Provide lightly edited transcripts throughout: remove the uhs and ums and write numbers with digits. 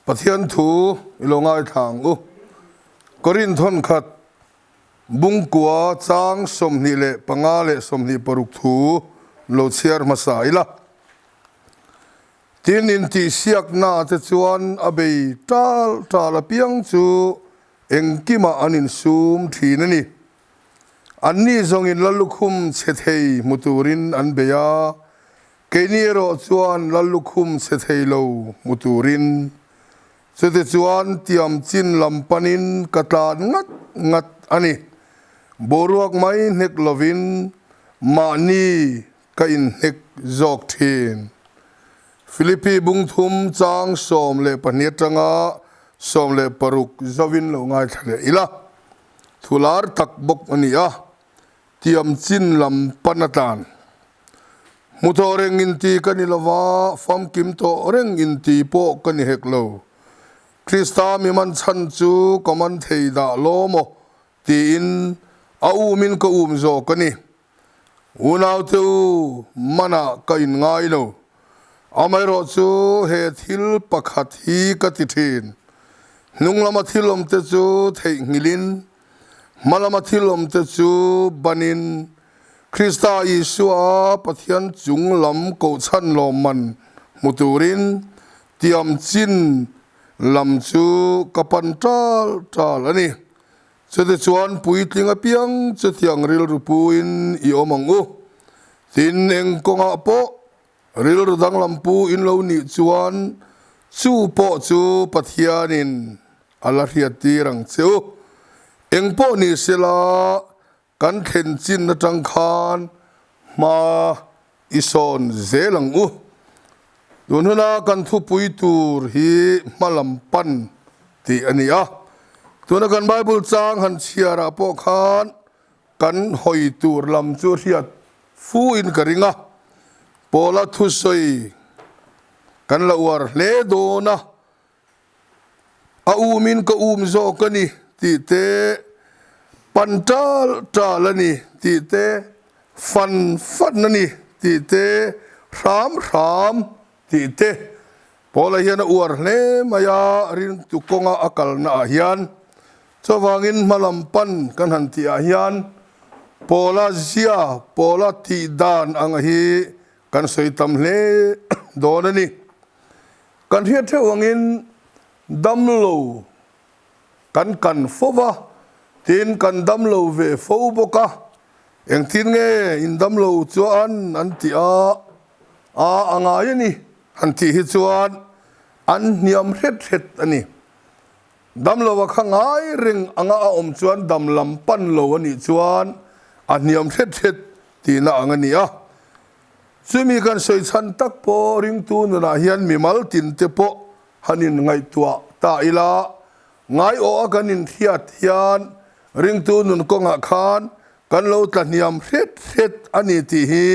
Pathian thu i lo ngaithla ang u. Korinth thawnkhat Bungkua chang 25 leh 26 thu lo chhiar hmasa ila. Tin, intihsiakna te chuan a bei tal tal apiang chu engkimah an insum thin a ni. Anni zawngin Lallukhum chhe thei hmu turin an bei a, keini erawh chuan Lallukhum chhe thei lo hmu turin. Chutichuan tiam chin lam panin ka tlan ngat ngat a ni. Boruak mai hnek lovin mahni ka inhnek zawk thin. Philippi bungthum chang 12 atanga 16 zovin lo ngaithla leh ila. Thu lar tak bawk a ni a, tiam chin lam pan a tlan. Hmu tawh reng inti ka ni lova, famkim tawh reng inti pawh ka ni hek lo. Krista mi man chhan chu ka man thei dah law maw? tiin a umin ka um zawk a ni. Unaute u, manah ka inngai lo. Amaherawhchu he thil pakhat hi ka ti thin. Hnung lama thil awmte chu theihnghilhin, hma lama thil awmte chu banin, Krista Isua Pathian chung lam kohchhan lawmman hmu turin tiam chin lam chu ka pan tal tal a ni. Chutichuan puitling apiang chutiang rilru puin i awm ang u. Tin, eng kawngah pawh rilru danglam pu in lo nih chuan chu pawh chu Pathianin a la hriattir ang che u. Eng pawh ni sela Kan thlen chin atang khan hma i sawn zel ang u. Tun huna kan thupui tur hi hma lam pan tih a ni a. Tuna kan Bible chang han chhiarah pawh khan kan hawi tur lam chu hriat fu in ka ring a. Paula thusawi kan la uar hle dawn a. A umin ka um zawk a ni tih te, pan tal tal a ni tih te, fan fan a ni tih te, hram hram tih te Paula hian a uar hle mai a, ringtu kawnga a kalna ah hian. Chuvangin hma lam pan kan han tih ah hian Paula zia, Paula tih dan ang hi kan sawi tam hle dawn a ni. Kan hriat theuh angin damlo kan kan fo va, tin kan damlo ve fo bawk a, engtin nge in damlo chuan an tih a, a a ngai a ni han tih hi chuan an hniam hret hret a ni. Damlo a kha ngai reng anga a awm chuan dam lam pan lo a nih chuan a hniam hret hret tihna ang a ni a. Chumi kan sawi chhan tak pawh ringtu nunah hian mimal tinte pawh han inngaihtuah ta ila, ngaiawh a kan inhriat hian ringtu nun kawngah khan kan lo tla hniam hret hret a ni tih hi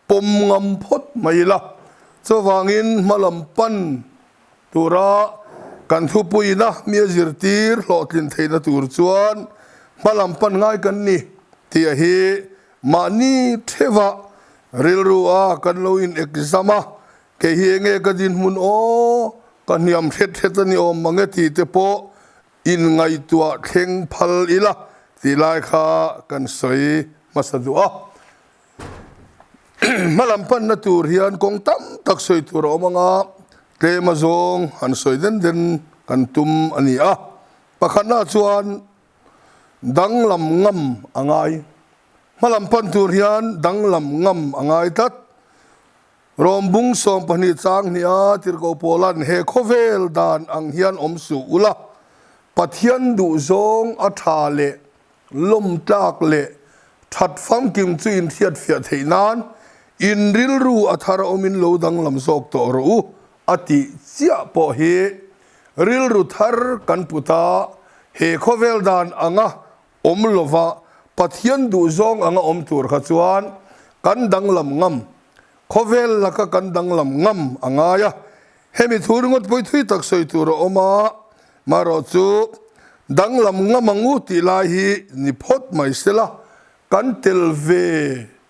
pawm ngam phawt mai ila. Chuvangin hmalam pan tura kan thupuina mi a zirtir hlawhtlin theihna tur chuan hmalam pan ngai kan ni tih a hi Mahni theuhah rilru a kan lo in exam a, kei hi enge ka dinhmun aw, ka hniam hret hret a ni awm mang e tih te pawh in ngaihtuah thleng phal ila tih lai kha kan sawi hmasa duh a. Hmalam panna tur hian kawng tam tak sawi tur a awm ang a, tlem azawng han sawi den den kan tum a ni a. Pakhatna chuan Danglam ngam a ngai. Hmalam pan tur hian danglam ngam a ngai tlat. Rawm bung 12 chang hniha Tirhkoh Paula'n he khawvel dan ang hian awm suh ula, Pathian duhzawng a tha leh lawm tlak leh that famkim chu inhriatfiah theih nan in rilru a thar awmin lo danglam zawk tawh rawh u a tih chiah pawh hi Rilru thar kan put a, he khawvel dan anga awm lova Pathian duhzawng anga awm tur kha chuan kan danglam ngam, khawvel laka kan danglam ngam a ngai a. Hemi thu ringawt pawh hi thui tak sawi tur a awm a, marawh chu danglam ngam ang u tih lai hi ni phawt mai sela, kan tel ve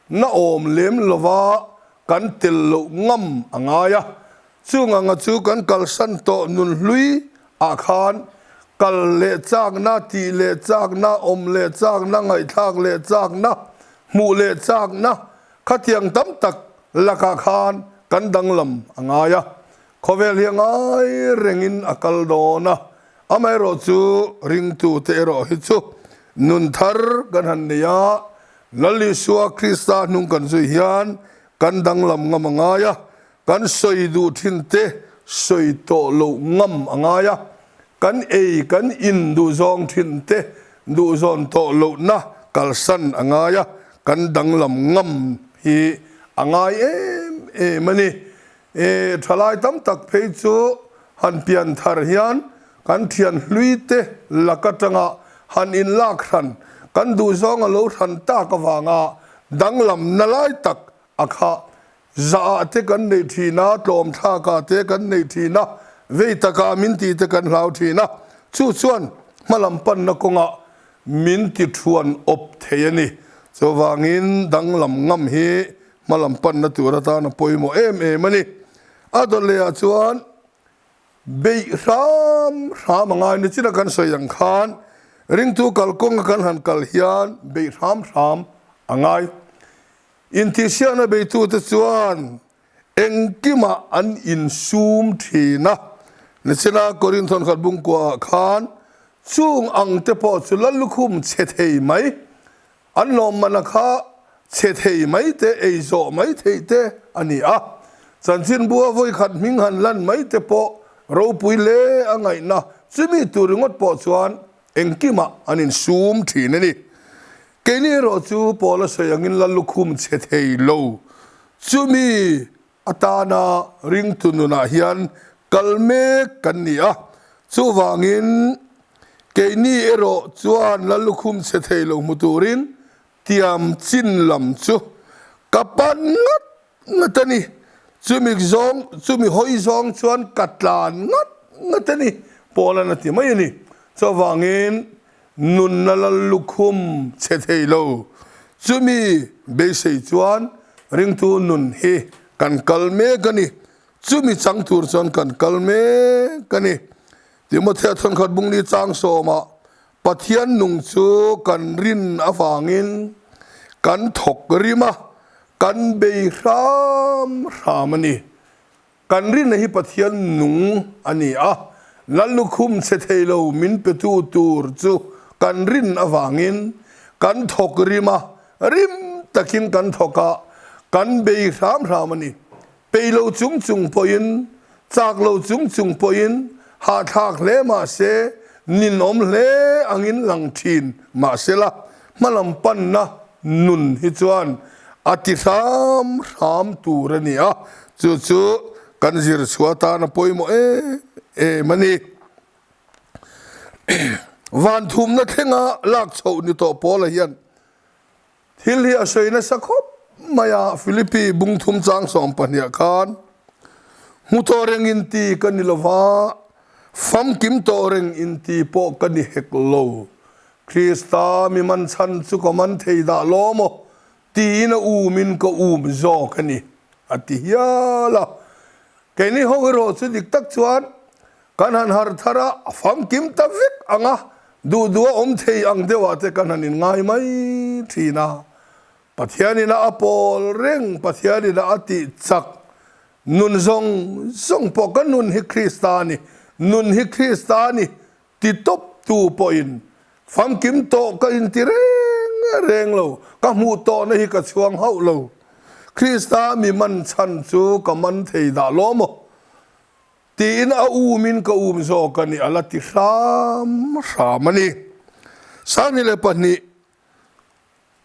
na awm lem lova kan tel loh ngam a ngai a. Chung anga chu kan kalsan tawh nun hlui ah khan kal leh chakna, tih leh chakna, awm leh chakna, ngaihthlak leh chakna, hmuh leh chakna khatiang tam tak lakah khan kan danglam a ngai a. Khawvel hi a ngai rengin a kal dawn a, amaherawhchu ringtute erawh hi chu nun thar kan han nei a, Lal Isua Krista hnung kan zui hian kan danglam ngam a ngai a, kan sawi duh thin te sawi tawh loh ngam a ngai a, kan ei kan in duh zawng thin te duh zawn tawh lohna kalsan a ngai a, kan danglam ngam hi a ngai em em a ni. E, thalai tam tak phei chu han pian thar hian kan thian hlui te lak atanga han inlak hran, kan duhzawng a lo hran tak avanga danglamna lai tak a kha zah ah te kan neih thin a, tlawm thlak ah te kan neih thin a, vei takah min tih te kan hlau thin a, chu chuan hmalam panna kawngah min ti thuan awp thei a ni. Chuvangin danglam ngam hi Hmalam panna tur atan a pawimawh em em a ni. A dawt lehah chuan beih hram hram a ngai ni chin a kan sawi ang khan ringtu kalkawnga kan han kal hian beih hram hram a ngai. Intihsiakna beitute chuan engkimah an insum thin a. Nichina Korinth thawnkhat bungkuaah khan chung ang te pawh chu Lallukhum chhe thei mai An lawmman a kha chhe thei mai te, ei zawh mai theih te a ni a. Chanchinbu a vawikhat hming han lan mai te pawh ropui hle a ngaihna chumi tur ringawt pawh chuan engkimah an insum thin a ni. Keini erawh chu Paul a sawi angin la lukhum chhe thei lo. Chumi atana ringtu nunah hian kal mek kan ni a, chuvangin keini erawh chuan la lukhum chhe thei lo hmu turin tiam chin lam chu ka pan ngat ngat a ni, chumi zawng chumi hawi zawng chuan ka tlan ngat ngat a ni, Paul-a'n a ti mai a ni. Chuvangin Nunna lal lukhum chhe thei lo. Chumi beisei chuan ringtu nun hi kan kal mek a ni. Chumi chang tur chuan kan kal mek a ni. Timothea thawnkhat bungli chang sawmah Pathian nung chu kan rin avangin kan thawk rim a, kan bei hram hram a ni. Kan rinna hi Pathian nung a ni a, Lal lukhum chhe thei lo min petu tur chu kan rin avangin kan thawk rim a, rim takin kan thawk a, kan bei hram hram a ni. Pei lo chung chung pawhin, chak lo chung chung pawhin hahthlak hle mah se, ninawm hle angin lang thin mah sela, hmalam panna Nun hi chuan a ti hram hram tur a ni a, chu chu kan zir chhuah atan a pawimawh em em a ni. Van thumna thlenga lak chhoh ni tawh Paula hian thil hi a sawi nasa khawp mai a, Philippi bung thum chang sawm pahniah khan hmu tawh reng inti ka ni lova, famkim tawh reng inti pawh ka ni hek lo. Krista mi man chhan chu ka man thei dah lo maw? tiin a umin ka um zawk a ni, a ti hial a. Keini ho erawh chu dik tak chuan kan han harh thar a, a famkim ta vek ang a, duh duh a awm thei ang deuhah te kan han inngai mai thin a. Pathianin a a pawl reng, Pathianin a a tih chak nun zawng zawng pawh ka nun hi Krista a ni, nun hi Krista a ni Ti tawp tu pawhin famkim tawh ka inti reng reng lo, ka hmuh tawhna hi ka chhuang hauh lo. Krista mi man chhan chu ka man thei dah lo maw? Tiin a umin ka um zawk a ni, a la ti hram hram a ni. 22.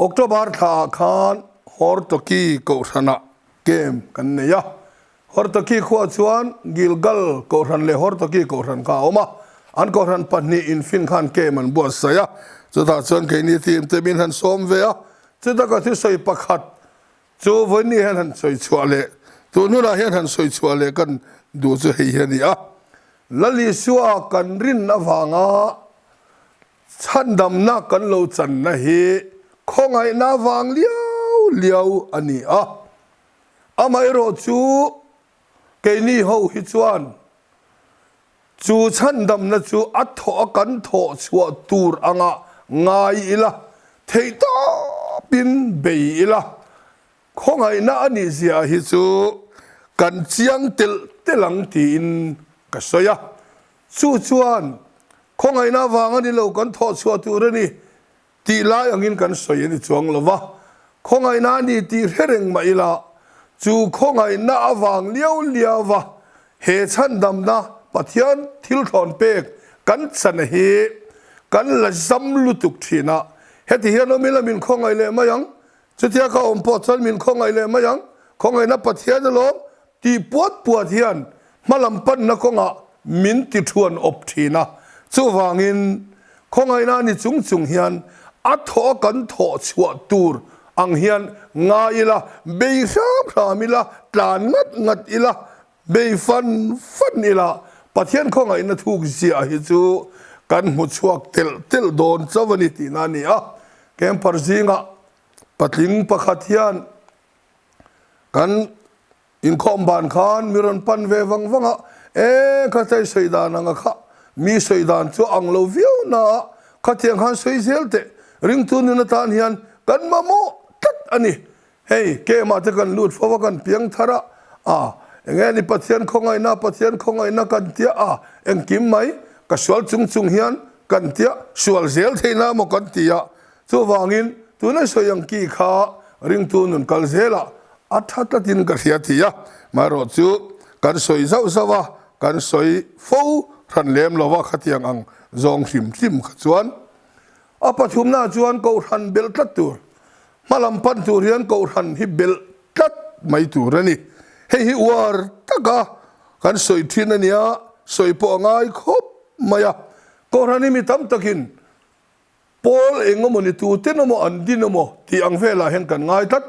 October thla ah khan Hortoki Kohhranah camp kan nei a. Hortoki khuaah chuan Gilgal Kohhran leh Hortoki Kohhran kha a awm a. An Kohhran pahnih infin khan camp an buatsaih a. Chutah chuan keini team te min han sawm ve a. Chuta ka thusawi pakhat chu vawiin hian han sawi chhuah leh tun hunah hian han sawi chhuah leh kan duh chu hei hi a ni a. Lal Isua kan rin avanga Chhandamna kan lo channa hi khawngaihna vang liau liau a ni a, amaherawh chu Keini ho hi chuan chu chhandamna chu a thawh a kan thawh chhuah tur anga ngai ila, theihtawpin bei ila, khawngaihna a nih zia hi chu kan chiang telh telh ang tiin ka sawi a. Chu chuan khawngaihna avang a ni lo kan thawh chhuah tur a ni Tih lai angin kan sawi a ni chuang lo va, khawngaihna a ni tih hre reng mah ila, chu khawngaihna avang liau liau va he chhandamna Pathian thil thlawn pek kan chana hi kan la zam lutuk thin a, heti hian awm ila min khawngaih leh mai ang, chutia ka awm pawh chuan min khawngaih leh mai ang, khawngaihna Pathian alawm Tih puat puat hian hmalam panna kawngah min ti thuan awp thin a, chuvangin khawngaihna ni chung chung hian a thawh a kan thawh chhuah tur ang hian ngai ila, bei hram hram ila, tlan ngat ngat ila, bei fan fan ila, Pathian khawngaihna thuk ziah hi chu kan hmu chhuak telh telh dawn chauh a ni tihna a ni a. Camper zingah patling pakhat hian Kan inkhawm ban khan mi rawn pan ve vang vang a, E, khatlai sawi dan anga kha mi sawi dan chu a ang lo viau na a, khatiang khan sawi zel teh, ringtu nun atan hian kan mamawh tlat a ni. Hei, kemah te kan lut fo a, kan piang thar a, a, enge ni Pathian khawngaihna, Pathian khawngaihna kan tia a, engkim mai ka sual chung chung hian kan tia, sual zel theihna emaw kan ti a, Chuvangin, tuna sawi ang ki kha ringtu nun kal zelah a tha tlatin ka hria thei a, maherawh chu kan sawi zauh zauh a, kan sawi fo hran lem lo va khatiang ang zawng hrim hrim kha chuan a pathumnaah chuan kohhran belh tlat tur, hmalam pan tur hian kohhran hi belh tlat mai tur a ni. Hei hi uar taka kan sawi thin a nia, sawi pawh a ngai khawp mai a, kohhran hi mi tam takin Pawl eng emaw ni tuten emaw an din emaw tih ang velah hian kan ngai tlat.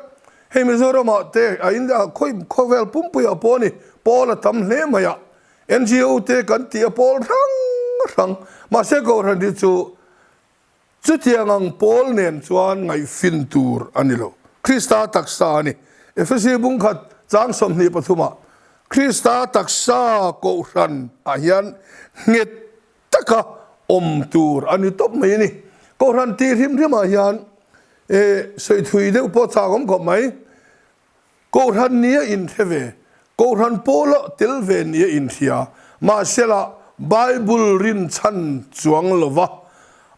Hei Mizoramah te a in a khawi khawvel pumpuiah pawh a ni, pawl a tam hle mai a, NGO te kan tih a pawl hrang hrang. Mahse Kohhran hi chu chutiang ang pawl nen chuan ngaihfin tur a ni lo. Krista taksa a ni. Efesi bungkhat chang 23 ah Krista taksa Kohhran ah hian nghet taka awm tur a ni tawp mai a ni. Kohhran tih hrim hrimah hian eh sawi thui deuh pawh chak awm khawp mai. Kohhran nia inhre ve, Kohhran pawla tel ve nia inhria, mahsela Bible rinchhan chuang lova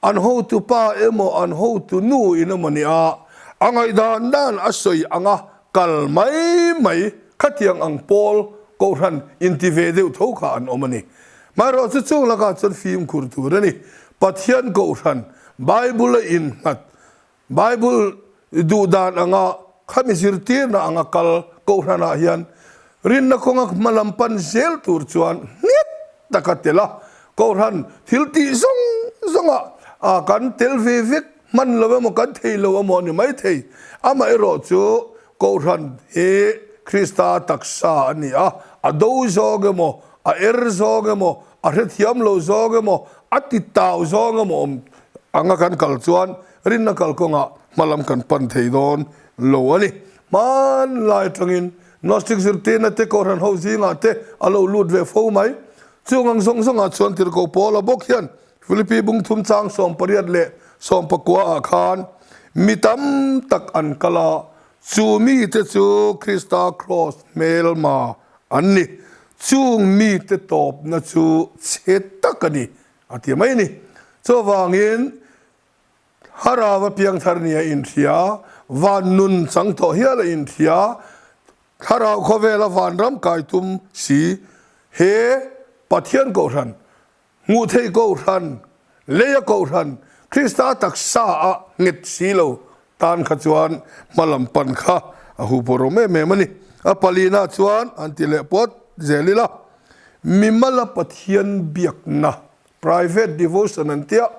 an hotu pa emaw an hotu nu in emaw nia a ngaihdan dan a sawi anga kal mai mai khatiang ang pawl Kohhran inti ve deuh tho kha an awm a ni. Hmaerawh chu chung lakah chuan fimkhur tur a ni. Pathian Kohhran, Bible a innghat, Bible duh dan anga khami zirtirna anga kal Kohhranah hian rinna kawnga hma lam pan zel tur chuan nghet taka tel a, Kohhran thil tih zawng zawngah kan tel ve vek hman lo emaw kan thei lo emaw a ni maithei. Amaherawh chu Kohhran hi Krista taksa a ni a, a do zawng emaw, a er zawng emaw, a hrethiam lo zawng emaw, a ti tau zawng emaw awm anga kan kal chuan rinna kalkawngah hmalam kan pan thei dawn lo a ni. Hmanlai atangin Gnostic zirtirna te Kohhran ho zingah te a lo lut ve fo mai. Chung ang zawng zawngah chuan Tirhkoh Paula bawk hian Philippi bungthum chang 86 le 19 ah khan mi tam tak an kal a, chu mite chu Krista kraws hmelma an ni. Chung mite tawpna chu chhe tak a ni, a ti mai a ni. Chuvangin Thlarau a piangthar nia inhria, van nun chang tawh hial a inhria, Thlarau khawvela vanram kai tum si he Pathian Kohhran Hmuh theih Kohhran, leia Kohhran, Krista taksa a nghet si lo tan kha chuan hmalam pan kha a huphawrhawm em em a ni. A palina chuan an ti leh puat zel ila, Mimala Pathian biakna, private devotion an tia,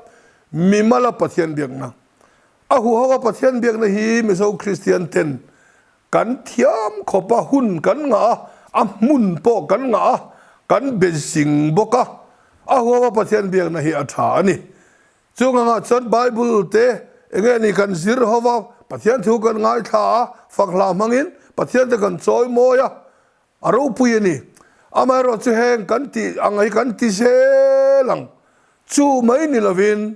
Mimala Pathian biakna. A huho a Pathian biakna hi Mizo Kristian ten Kan thiam khawp a, hun kan ngah a, a hmun pawh kan ngah a, kan be zing bawk a. A huama Pathian biakna hi a tha a ni. Chung angah chuan Bible te enge ni kan zir ho va, Pathian thu kan ngaithla a, fak hla hmangin Pathian te kan chawi mawi a, a ropui a ni. Amaherawh chu heng kan tih ang hi kan ti zel ang. Chu mai ni lovin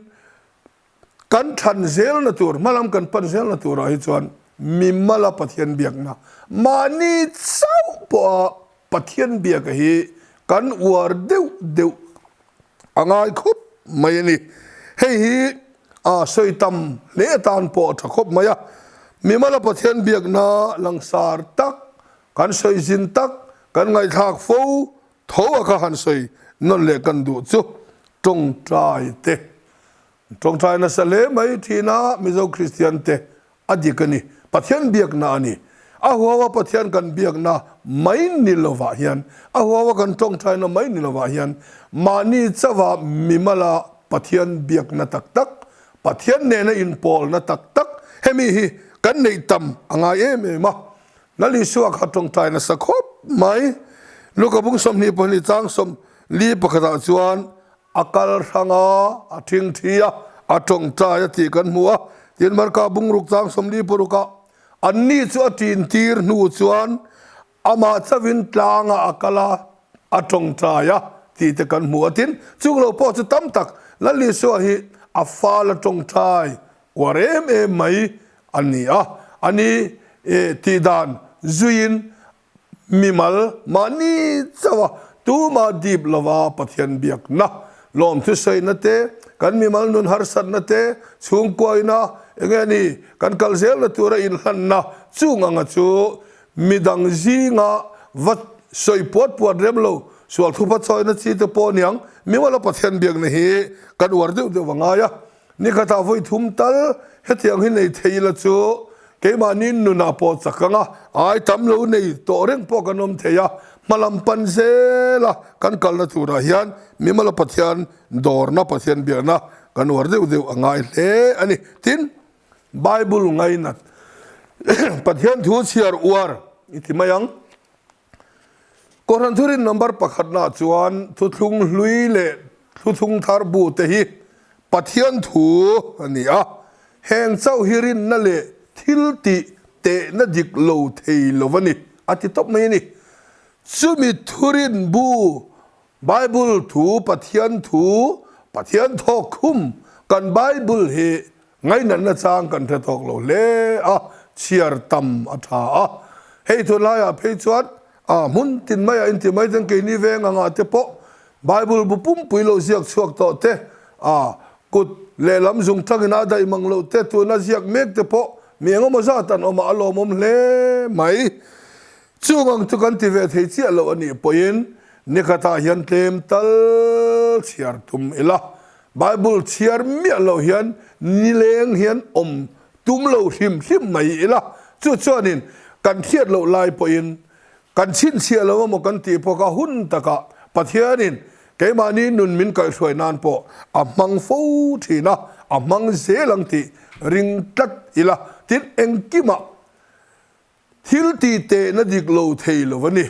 kan thlan zelna tur, hmalam kan pan zelna turah hi chuan mimala Pathian biakna, mahni chauh pawha Pathian biaka hi kan uar deuh deuh a ngai khawp mai a ni. Hei hi a sawi tam hle atan pawh a tha khawp mai a. Mimala Pathian biakna langsar tak, kan sawi zin tak, kan ngaihthlak fo tho a kha han sawi nawn leh kan duh chu tawngtai te. Tawngtai nasa hle mai thin a, Mizo Kristian te a dik a ni. Pathian biakna a ni. A huaua Pathian kan biakna mai ni lovah hian, a huaua kan tawngtaina mai ni lovah hian mahni chauha mimala Pathian biakna tak tak, Pathian nena inpawlna tak tak hemi hi kan neih tam a ngai em em a. Lal Isua kha tawngtai nasa khawp mai. Luka bung 22 chang 41 ah chuan A kal hrang a, a thingthi a, a tawngtai a tih kan hmu a. Tin, Marka bungruk chang 46 ah anni chu a tin tir hnu chuan amah chauhin tlangah a kal a, a tawngtai a tih te kan hmu a. Tin, chung lo pawh chu tam tak Lal Isua hi a fal a tawngtai uar em em mai a ni a. Ani tih dan zuiin Mimal mahni chauh a tumah dip lova Pathian biakna, lawmthu sawiina te, kan mimal nun harsatna te, chhungkuaina eng nge ni kan kal zelna tura inhlanna chung anga chu midang zinga va sawi puat puat rem lo, sual thupa chawina chi te pawh aniang mimala Pathian biakna hi kan uar deuh deuh a ngai a. Ni khatah vawi thum tal hetiang hi nei thei ila chu keimahni nunah pawh chak anga ai tam lo nei tawh reng pawh kan awm thei a, hmalam pan zela kan kalna turah hian Mimala Pathian dawrna, Pathian biakna kan uar deuh deuh a ngai hle a ni. Tin, Bible ngainat Pathian thu chhiar uar i ti mai ang. Kohhran thurin number pakhatnaah chuan thuthlung hlui leh thuthlung thar bu te hi Pathian thu a ni a, heng chauh hi rinna leh thil tih tehna dik lo thei lo a ni, a ti tawp mai a ni. Chumi thurin bu, Bible thu, Pathian thu, Pathian thawkkhum kan Bible hi Ngainatna chang kan hre tawk lo hle a, chhiar tam a tha a. Hei tunlaiah phei chuan a hmun tin maiah inti mai ten keini veng angah te pawh Bible bu pumpui lo ziak chhuak tawh te, a kut lehlam zung tangin a daih mang loh te tuna ziak mek te pawh mi engemaw zat an awm a, a lawmawm hle mai. Chung ang chu kan ti ve thei chiah loh a nih pawhin nikhatah hian tlem tal chhiar tum ila. Bible chhiar miah loh hian nileng hian awm tum lo hrim hrim mai ila, chu chuanin kan hriat loh lai pawhin kan chhinchhiah lo emaw kan tih pawh kha hun takah Pathianin keimahni nun min kaihhruai nan pawh a hmang fo thin a, a hmang zel ang tih ring tlat ila. Tin, engkimah Thil tih tehna dik lo thei lo a ni.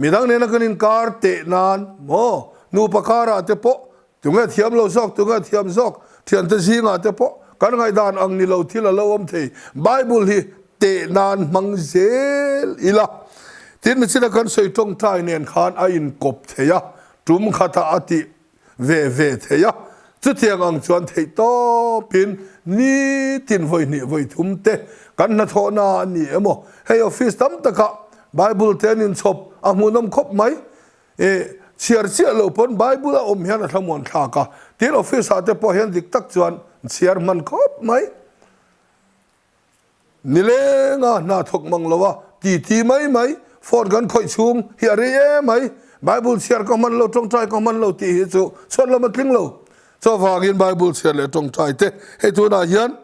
Midang nena kan inkar teh nan maw? Nupa karah te pawh tunge thiam lo zawk, tunge thiam zawk, thiante zingah te pawh kan ngaihdan ang ni lo thil a lo awm thei. Bible hi teh nan hmang zel ila. Tin, michina kan sawi tawngtai nen khan a inkawp thei a, tum khatah a tih ve ve thei a, chutiang ang chuan theih tawpin nitin vawi hnih vawi thum te kan hnathawhna a ni emaw, hei office tam takah Bible te an inchhawp a hmuhnawm khawp mai, eh chhiar chiah loh pawn Bible a awm hian a thlamuan thlak a, tin office ah te pawh hian dik tak chuan chhiar hman khawp mai. Nilenga hna thawk mang lo a, ti ti mai mai, phone kan khawih chhung hi a rei em mai, Bible chhiar ka hman lo, tawngtai ka hman lo tih hi chu chhuat lam a tling lo. Chuvangin Bible chhiar leh tawngtai te hei tunah hian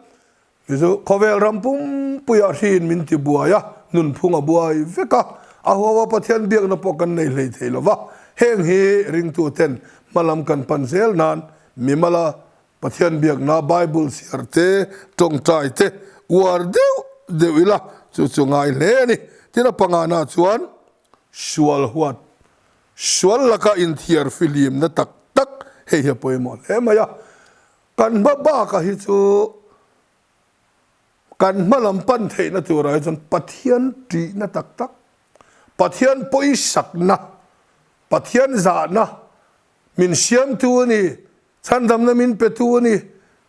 hi chu khawvel ram pumpuiah hriin min ti buai a, nunphung a buai vek a, a huaua Pathian biakna pawh kan nei hlei thei lo va, heng hi ringtuten hmalam kan pan zel nan mimala Pathian biakna Bible chhiar te, tawngtai te uar deuh deuh ila chu chu ngai hle a ni. Tin a pangana chuan sual huat, sual laka inthiar fihlimna tak tak hei hi a pawimawh hle mai a. Kan hma bakah hi chu kan hma lam pan theihna turah hi chuan Pathian ṭihna tak tak, Pathian pawisakna. Pathian zahna min siamtu a ni, chhandamna min petu a ni,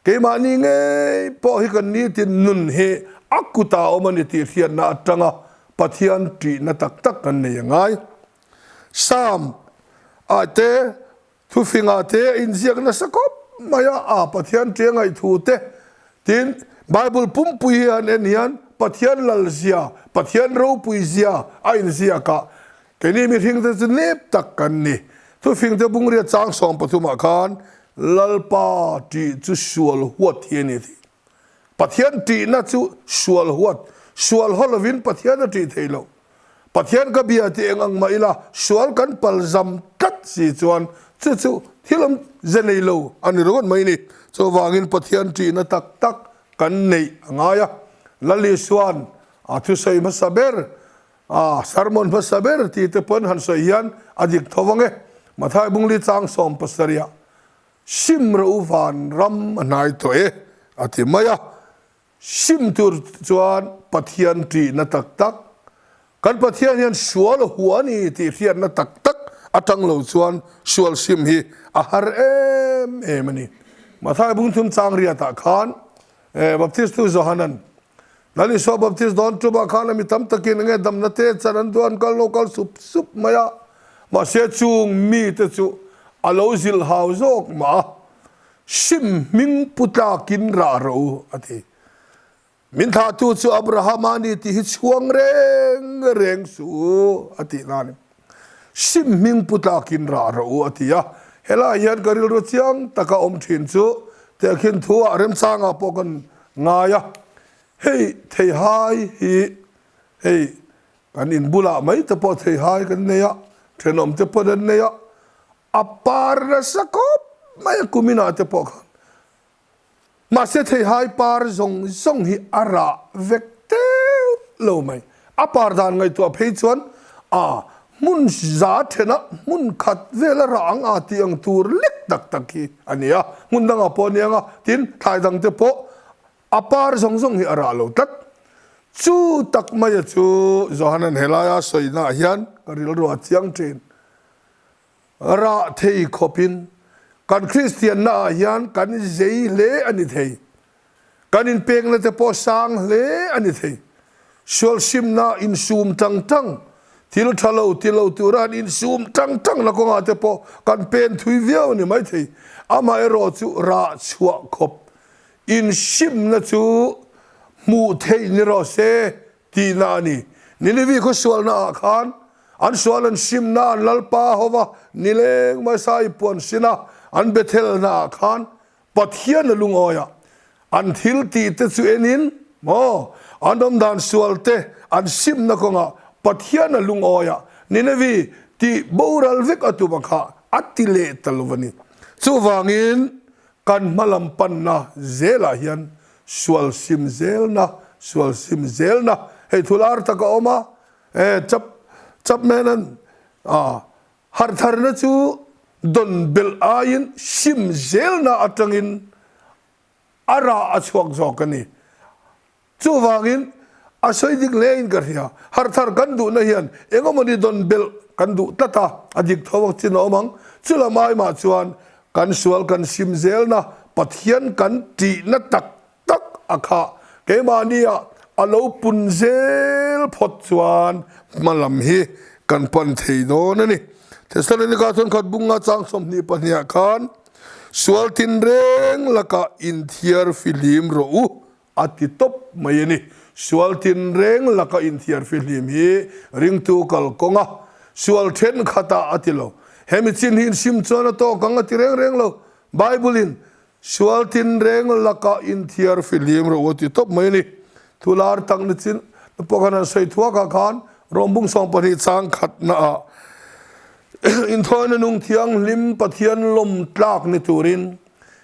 keimahni ngei pawh hi kan nitin nun hi a kutah a awm a ni tih hriatna atanga Pathian ṭihna tak tak kan nei a ngai. Psalm ah te Thufingah te a inziak nasa khawp mai a, a Pathian ṭia ngaihthu te, tin, Bible pumpui hi han en hian Pathian lalzia, Pathian ropuizia a inziak a, keini mihringte chu nep tak kan ni. Thufingte bungria chang 13 ah khan Lalpa ṭih chu sual huat hi a ni tih. Pathian ṭihna chu sual huat, sual haw lovin Pathian a ṭih thei lo. Pathian ka bia tih eng ang mah ila sual kan pal zam tlat si chuan chu chu thil awm ze nei lo a ni ringawt mai ni. Chuvangin Pathian ṭihna tak tak kan neih a ngai a. Lal Isua'n a thusawi hmasa ber, a sermon hmasa ber tih te pawn han sawi hian a dik tho vang e. Mathai Bungli chang 70 ah Sim rawh u van ram a hnai tawh e a ti mai a. Sim tur chuan Pathian ṭihna tak tak, kan Pathian hian sual a hua a ni tih hriatna tak tak aṭang lo chuan sual sim hi a har em em a ni. Mathai bungthum chang riatah khan Baptistu Johanan Lal Isua Baptist dawn ṭumah khan a mi tam takin enge damna te chan an duh an kal lo kal sup sup mai a, mahse chung mite chu a lo zilh hau zawk mah a. Sim hming pu tlakin rah rawh u, a ti. Min thlahtu chu Abrahama a ni tih hi chhuang reng reng suh u, a tih na a ni. Sim hming pu tlakin rah rawh u, a ti a. Helaiah hian ka rilru chiang taka awm thin chu tehkhin thuah remchangah pawh kan ngai a. Hei theihai hi hei kan in bulah mai te pawh theihai kan nei a, thenawm te pawh an nei a. A par nasa khawp mai a kum inah te pawh khan. Mahse theihai par zawng zawng hi a rah vek teuh lo mai. A par dan ngaihtuah phei chuan a hmun za thenah hmun khat vel a rah ang a tih ang tur lek tak tak hi a ni a. Hmun dangah pawh a ni ang a, tin thlai dang te pawh a par zawng zawng hi a rah lo tlat. Chu tak maia chu Johanan helaia sawinaah hian ka rilru a chiang thin. Rah thei khawpin kan Kristianna ah hian kan zei hle a ni thei. Kan inpekna te pawh sang hle a ni thei. Sualsimna insum tang tang, thil tha lo ti lo tura an insum tang tang na kawngah te pawh kan pen thui viau a ni mai thei. Amaherawhchu rah chhuah khawp insimna chu hmuh theih ni rawh se tihna a ni. Ninivi khawsualna ah khan an sual an simna an Lalpa hova nileng hmasa i puan sin a, an Bethelna ah khan Pathian a lungawi a, an thil tih te chu enin maw an awmdan sual te an simna kawngah Pathian a lungawi a, Ninevi tih boral vek a tum a kha a ti leh ta lo a ni. Chuvangin kan hmalam panna zelah hian Sual sim zelna, sual sim zelna, hei thu lar tak a awm a, e chap Chapman-a'n a harhtharna chu dawn belh aiin sim zelna atangin a rah a chhuak zawk a ni. Chuvangin a sawi dik hlein ka hria, harhthar kan duhna hian engemawni dawn belh kan duh tlat a, a dik tho vak chin a awm ang. Chulam aimah chuan Kan sual kan sim zelna Pathian kan tihna tak tak a kha keimahnia a lo pun zel phawt chuan hma lam hi kan pan thei dawn a ni. Thesalonika thawnkhat bunga chang 22 ah khan sual tinreng lakah inthiar fihlim rawh u A ti tawp mai a ni. Sual tinreng laka inthiar fihlim hi ringtu kalkawnga sual thenkhatah a ti lo. Hemi chin hi insim chuan a tawk ang a ti reng reng lo. Bible-in sual tinreng laka inthiar fihlim rawh u a ti tawp mai a ni. Thu lar tak ni chin pawh khan an sawi thuakah khan Rawmbung 12 chang khatnaah inthawina nung thianghlim Pathian lawm tlak ni turin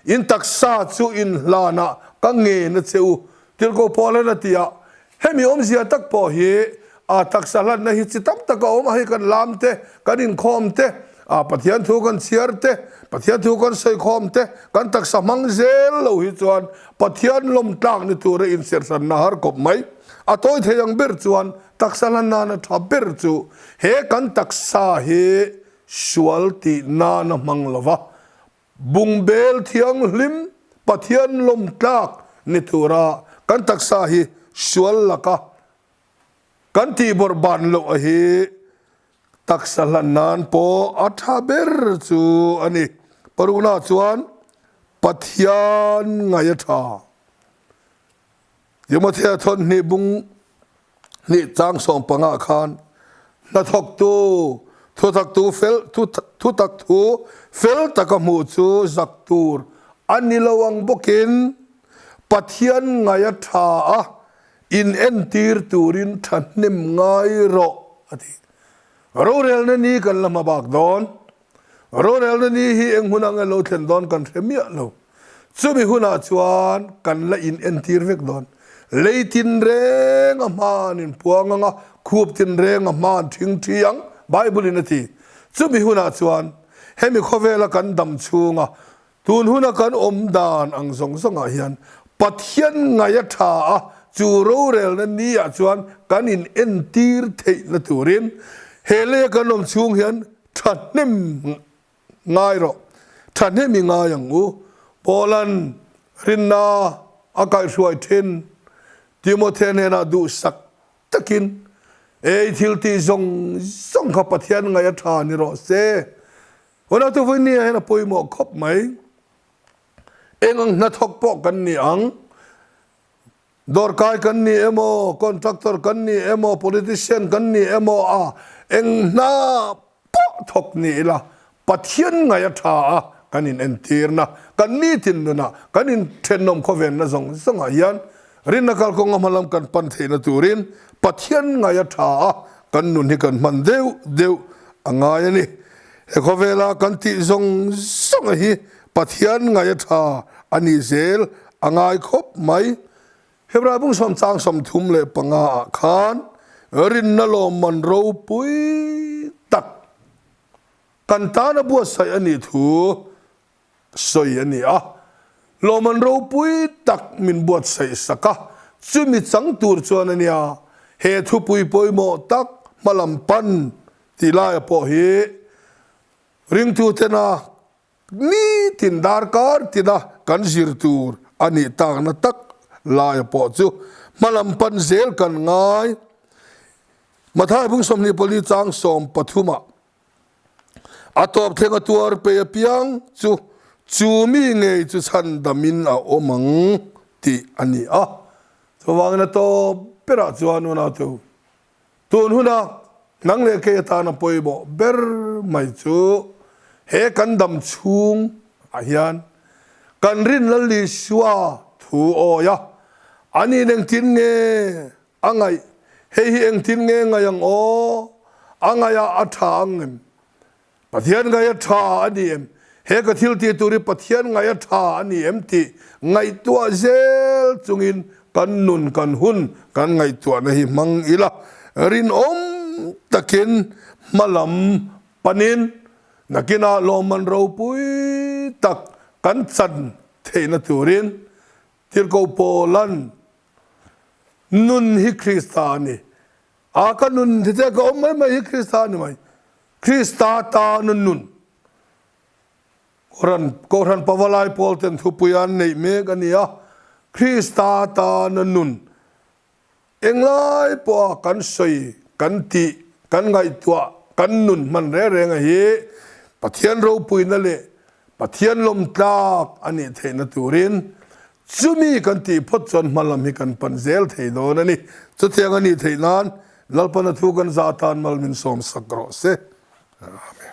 In taksa chu in hlanah ka ngen a che u, Tirhkoh Paulan a ti a. Hemi awmzia tak pawh hi a taksa hlanna hi chi tam tak a awm a, hei kan lam te, kan inkhawm te, a Pathian thu kan chhiar te, Pathian thu kan sawikhawm te, kan taksa hmang zel lo hi chuan Pathian lawm tlak ni tura inserhranna har kawp mai. A tawi thei ang ber chuan taksa hlan nana tha ber chu he kan taksa hi. sual tih nana hmang lova, bungbel thianghlim Pathian lawm tlak ni tura kan taksa hi sual laka kan tihbawrh ban loh a hi taksa hlan nan pawh a tha ber chu a ni. Parukna chuan Pathian ngaih a tha. Timothea thawnhnih bung hnih chang sawm pangah khan hnathawktu thutaktu fel thutak thu fel taka hmuh chu zak tur a ni lo ang bawkin Pathian ngaih a tha a, inentir turin thahnem ngai rawh a ti. Rorelna ni kan la hma bak dawn. Rorelna ni hi eng hun ang elo thlen dawn kan hre miah lo. Chumi hunah chuan kan la inentir vek dawn. Lei tinreng a hma an inpuang ang a, khup tinreng a hma an thing thi ang, Bible in a ti. Chumi hunah chuan hemi khawvela kan dam chhunga Tun huna kan awm dan ang zawng zawngah hian Pathian ngaih a tha a, chu rorelna ni ah chuan kan in entir theihna turin he leia kan awm chhung hian thahnem ngai rawh, thahnem i ngai ang u. Paula'n rinna a kaihhruai thin Timothea hnenah duhsak takin ei thil tih zawng zawng kha Pathian ngaih a tha ni rawh se. Unautu Vawinia hian a pawimawh khawp mai. Eng ang hnathawk pawh kan ni ang, dawrkai kan ni emaw, contractor kan ni emaw, politician kan ni emaw a eng hna pawh thawk ni ila Pathian ngaih a tha a kan inentirna, kan nitin nunah, kan inthenawm khawvenna zawng zawngah hian Rinna kalkawnga hmalam kan pan theihna turin Pathian ngaih a tha a, kan nun hi kan hman deuh deuh a ngai a ni. He khawvela kan tih zawng zawnga hi Pathian ngaih a tha a ni zel a ngai khawp mai. Hebrai bung sawmchang 35 ah khan rinna lawmman ropui tak kan tana buatsaih a nih thu sawi a ni a, lawmman ropui tak min buatsaih sak a, chumi chang tur chuan a nia, he thupui pawimawh tak hmalam pan tih laia pawh hi ringtutena nitin darkar tina kan zir tur a nih takna tak laia pawh chu hmalam pan zel kan ngai. Mathai bung 24 chang 13 ah. A tawp thleng a tuar pei apiang chu chu mi ngei chu chhandamin a awm ang tih a ni a. Chuvangin a tawp berah chuan unau tun huna nang leh kei atana pawimawh ber mai chu he kan dam chhung ah hian kan rin Lal Isua thu awi a, ani in engtin nge A ngaih, Hei hi engtin nge ngaih ang aw? A ngaihah a tha ang em? Pathian ngaih a tha a ni em? He ka thil tih tur hi Pathian ngaih a tha a ni em tih ngaihtuah zel chungin kan nun kan hun kan ngaihtuahna hi hmang ila, rinawm takin hma lam panin nakinah lawmman ropui tak kan chan theihna turin Tirhkoh Paula'n Nun hi Krista a ni. A ka nun hi che ka awm mai mai hi Krista a ni mai. Krista tana nun. Kohhran, Kohhran Pavalai Pawl ten thupui an neih mek a ni a. Krista tana nun. Englai pawha kan sawi, kan tih, kan ngaihtuah, kan nun hman reng reng a hi Pathian ropuina leh Pathian lawmtlak a nih theihna turin chumi kan tih phawt chuan hma lam hi kan pan zel thei dawn a ni. Chutiang a nih theih nan Lalpana thu kan za atan mal min sawmsak rawh se. Amen.